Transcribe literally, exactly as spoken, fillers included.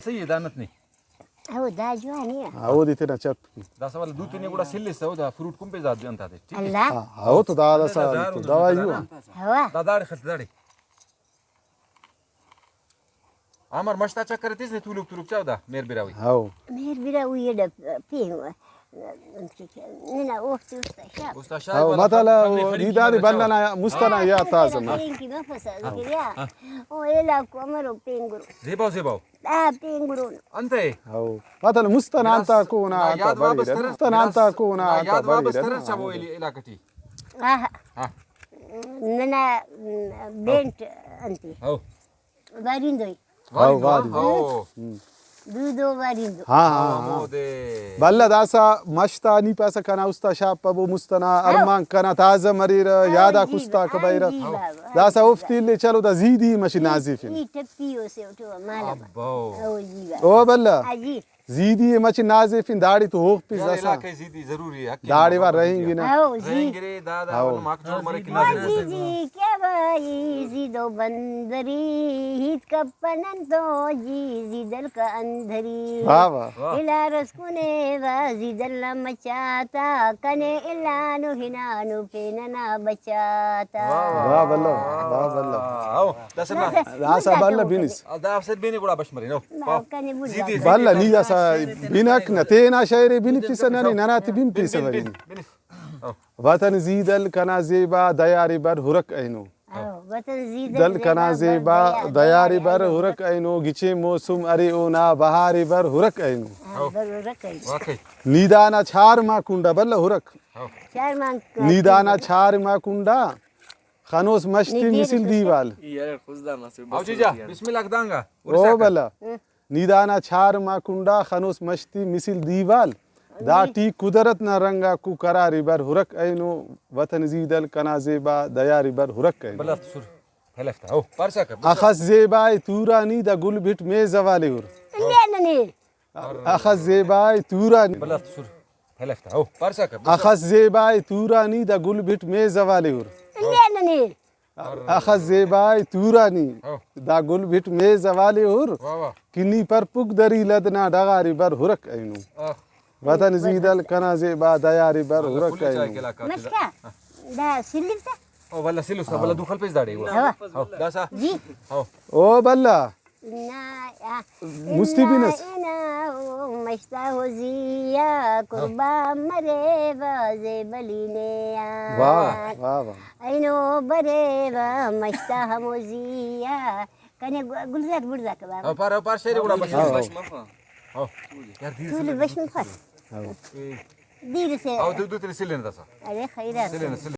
صحیح ہے، دانت نہیں۔ او دا جوان ہے۔ ہاں، اودے تینا چپ۔ دا سوال دو تینے گڑا سلس، او دا فروٹ کم پہ زیادہ انت آتے، ٹھیک ہے؟ اللہ۔ ہاں، او تو دا، دا سا دوائی ہوا۔ ہوا۔ دا داڑے خلط داڑے۔ آمر مشتا چکر تیس نے تولوک تولوک چاو دا میر براوی۔ ہاؤ۔ میر براوی ایڈا پین ننا اوفتے استا شاپ۔ استا شاپ ہاؤ، والا مطلب فن، فن، فن ای دادے بندنا مست ئنا یات تازہ مس۔ پین کی مفسا زکریا۔ ہاں۔ او علاقو امرو پین گرو۔ زیباؤ، زیباؤ۔ آ، پین گرونو۔ انتئے؟ ہاؤ۔ پتہ مست ئنا انت آ کون آ نا انت آ یاد وابس بریرہ۔ ترہ، مست ئنا انت آ کون آ نا انت آ یاد وابس بریرہ۔ ترہ چبو الی-، علاقہ ٹی۔ آہا۔ ہاں۔ ننا بینٹ انت ای۔ ہاؤ۔ واریندوئی۔ ہاؤ، واریندو، واریندو۔ ہاؤ۔ ہم۔ دودو واریندو۔ ہاں، ہاں، ہاں۔ ہمودے۔ بلہ داسا مش تا نی پاسہ کنا استا شاپ پبو مست ئنا ہاؤ۔ ارمان کنا تازہ مریرہ، ہاؤ، یاد آک جی، استا ہاؤ، کبیرہ۔ جی، بابا، ہاؤ۔ داسا جی، اوفتے بابا۔ الے چلو دا زیدی مشی نازیفن۔ ای ٹپی او سے اٹو مالو۔ ابو۔ او جی بابا۔ او بلہ۔ ہاں جی۔ زیدی مچہ نازیفن داڑے تو ہوغپس یار، داسا۔ علاقہ زیدی ضروری ہے، حق داڑے وا رہینگنہ۔ ہاؤ، زی۔ رہینگرے، دا، دا ہاؤ۔ ماک جوڑ مریک، ہاں، نازیفن۔ زی، زی، کیا بھائی، زیدو بندری، ہیت کپنن تو جی، زیدل کا اندری۔ واہ، واہ۔ واہ۔ الار اس کنے وا، زیدل نا مچاتا، کنے الانو ہنانو پین ئنا بچاتا۔ واہ، واہ۔ واہ بلہ، واہ بلہ۔ ہاؤ، داسہ نا۔ داسہ بلہ بنس۔ دا افسر بینے گڑا بش مرینو۔ نا، پاو۔ کنے بڑزا۔ زیدی، زیدی بلہ نی داسہ بنک نہ، تینا شعر ئے بنفسہ ننے، ننا تے بنفسہ بنف، ولے۔ بنف، بنف۔ ہاؤ۔ وطن زیدل کنا زیبا، دیارے بر ہرک اینو۔ ہاؤ، وطن زیدل دل کنا زیبا، دیارے بر ہرک اینو، گچین موسم ارے اونا، بہارے بر ہرک اینو۔ ہاؤ، بر ہرک اینو۔ واقعی۔ نی دانا چھار ما کنڈا بلہ ہرک۔ ہاؤ۔ چھار ما نی دانا چھار ما کنڈا، خنوس مشتی مثل دیوال۔ ای ارے خضدار ناصر ہاؤ جی جا، بسم اللہ دانگا۔ او بلہ۔ ہم۔ نی دانا چھار ما کنڈا، خنوس مشتی مثل دیوال۔ دا ٹی قدرت نا رنگ آکو قرارے بر ہرک اینو، وطن زیدل کنا زیبا، دیارے بر ہرک اینو۔ بلہ سر پھیلفتا، ہو، پارسا کر، بسا۔ اخس زیبا ءِ تورانی، دا گل بھٹ میز حوالے ہر۔ انگے ننے۔ اخس زیبا ءِ تورانی۔ بلہ سر پھیلفتا، ہو، پارسا کر، بسا۔ اخس زیبا ءِ تورانی، دا گل بھٹ میز حوالے ہر۔ انگے ننے۔ اخس زیبا ءِ تورانی، ہاں۔ دا گل بھٹ میز حوالے ہر، واہ واہ۔ کہ نی پرپک دری لد نا ڈغارے بر ہرک اینو۔ آہ۔ وطن زیدل کنا زیبا، دیارے بر ہرک اینو۔ مسکا، دا سلو تا؟ او ولدا سلو سا، ولدا دو خلپیس داڑے۔ ہوا۔ ہاں، داسا۔ جی۔ ہاں۔ او بلہ۔ نا، آ، مستی انا، بنس۔ انا او مشتا ہو زیا، قربان مرے با زیبلی نے آ۔ واہ، واہ، واہ۔ اینو برے با مشتا ہمو زیا۔ کنے گل-، گلزار بڑزا کباب۔ او پار، او پار شعر گڑا بش۔ ہاں، ہاں۔ ہاں۔ یار، دیر تو سے بش مفر۔ ہاں۔ دیر سے۔ او دو، دو تیرے سلے نا داسا۔ ارے خیرات۔ سلے نا، سلے۔